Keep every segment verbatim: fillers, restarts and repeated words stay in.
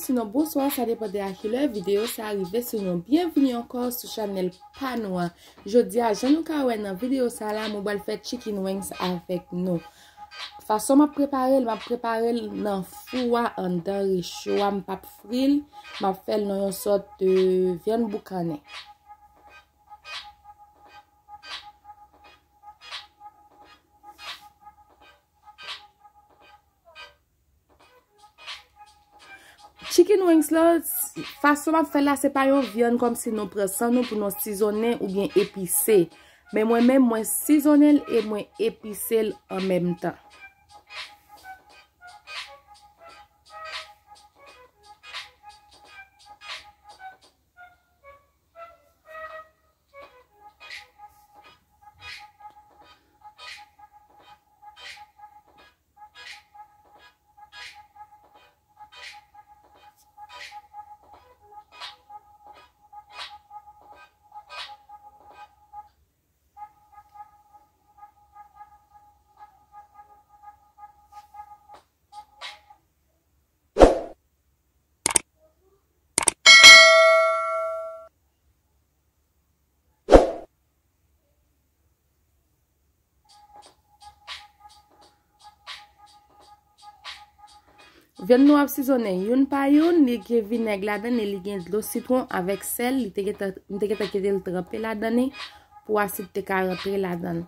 Sinon, bonswa, sa depann de a kilè videyo sa a rive sou nou. Byenvini ankò sou chanèl pa nou an. Jodi a, jan nou ka wè nan videyo sa a la, mwen pral fè chicken wings avèk nou. Fason m ap prepare l, m ap prepare l nan fou a anndan recho a, m p ap fri l, m ap fè l nan yon sòt de vyann boukannen. Chicken wings la, fason m ap fè l la, se pa yon vyann kòmsi nou pran san nou pou nou sizonnen oubyen epise. Men mwen menm, mwen sizonnen l e mwen epise l an menm tan. Vyann nou ap sizonnen youn pa youn, li gen vinèg ladan l e li gen dlo sitwon avèk sèl. Li te gentan, m te gentan kite l tranpe ladan li pou asid te ka rantre ladan l.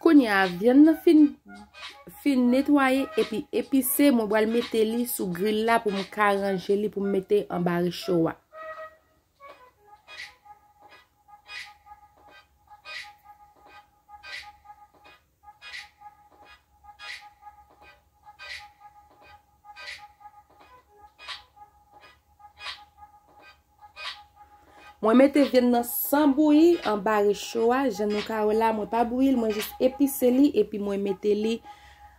Kounye a, vyann nan fin, fin netwaye epi epise, mwen pral mete li sou gril la pou m ka ranje li pou m mete anba recho a. Mwen mete vyann nan san bouyi anba recho a. Jan nou ka wè la, mwen pa bouyi l, mwen jis epise li, epi mwen mete li,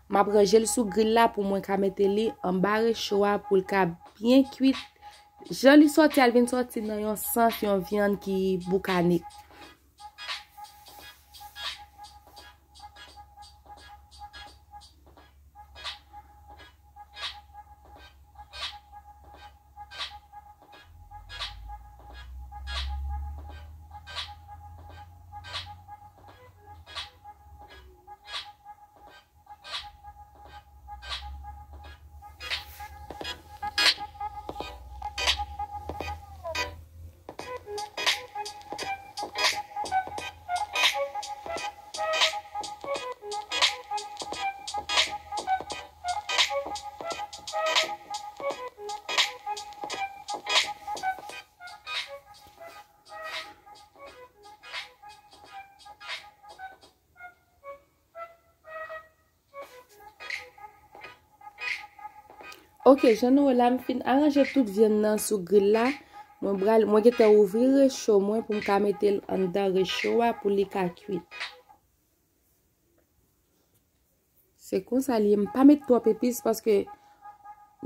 m ap ranje l sou gril la pou mwen ka mete li anba recho a pou l ka byen kwit. Jan li sòti a, l vin sòti nan yon sans, yon vyann ki boukane. Ok, jan nou wè la, m fin aranje tout vyann nan sou gril la. Mwen pral, mwen gentan ouvri recho mwen pou m ka mete l anndan recho a pou li ka kwit. Se konsa li ye, m pa met twòp epis paske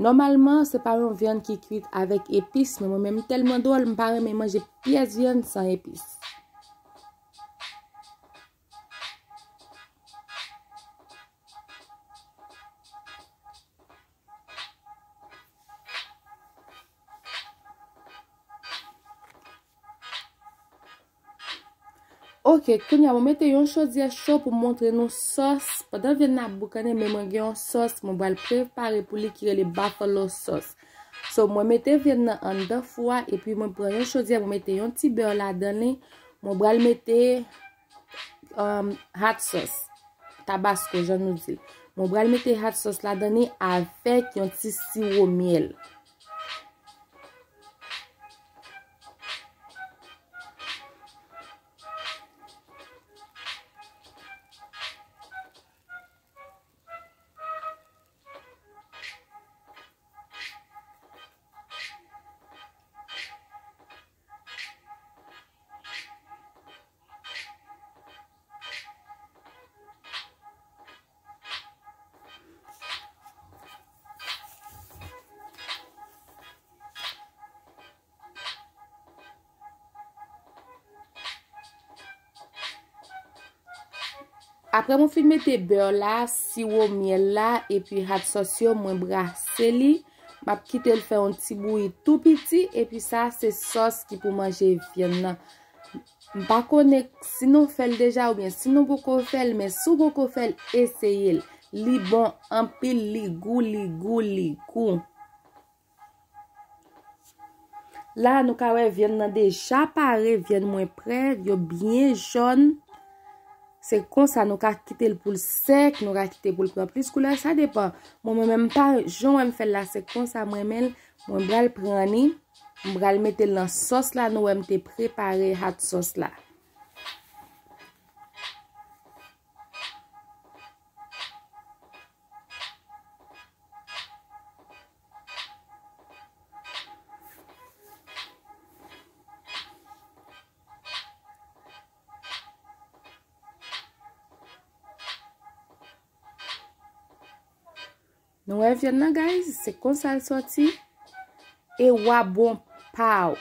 nòmalman se pa yon vyann ki kwit avèk epis, men mwen menm m tèlman dwòl, m pa renmen manje pyès vyann san epis. Ok, kounye a mwen mete yon chodyè cho pou m montre nou sòs. Pandan vyann nan ap boukannen, men mwen gen yon sòs mwen pral prepare pou li ki rele buffalo sauce. So, mwen mete vyann nan anndan fou a, epi mwen pran yon chodyè, mwen mete yon ti bè ladan li. Mwen pral mete um, hot sauce, tabasco, jan nou di l. Mwen pral mete hot sauce ladan li avèk yon ti siwo myèl. Apre mwen fin mete bè la, siwo myèl la, epi hot sauce yo, mwen brase li. M ap kite l fè yon ti bouyi tou piti, epi sa se sòs ki pou manje vyann nan. M pa konnen si nou fè l deja oubyen si nou poko fè l, men si w poko fè l, eseye l. Li bon anpil, li gou, li gou, li gou. La, nou ka wè vyann nan deja pare, vyann mwen prè, yo byen jòn. Se konsa nou ka kite l pou l sèk, nou ka kite pou l pran plis koulè, sa depan. Mwen, mwen menm pa jan w wè m fè l la, se konsa mwen renmen l. Mwen pral pran li, m pral mete l nan sòs la, nou wè m te prepare hot sauce la. Nou wè vyann nan, guys, se konsa l sòti. E wa bon pa w.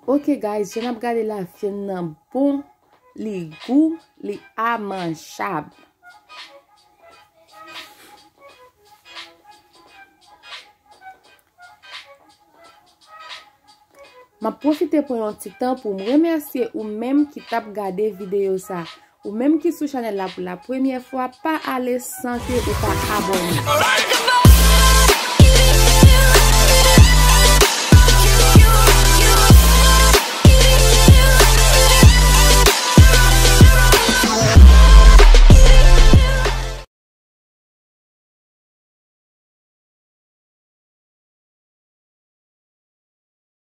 Ok, guys, jan n ap gade la, vyann nan bon, li gou, li a manjab. M ap pwofite pran yon ti tan pou m remèsye ou menm ki t ap gade videyo sa. Ou menm ki sou chanèl la pou la premyè fwa, pa ale san ke ou pa abòne.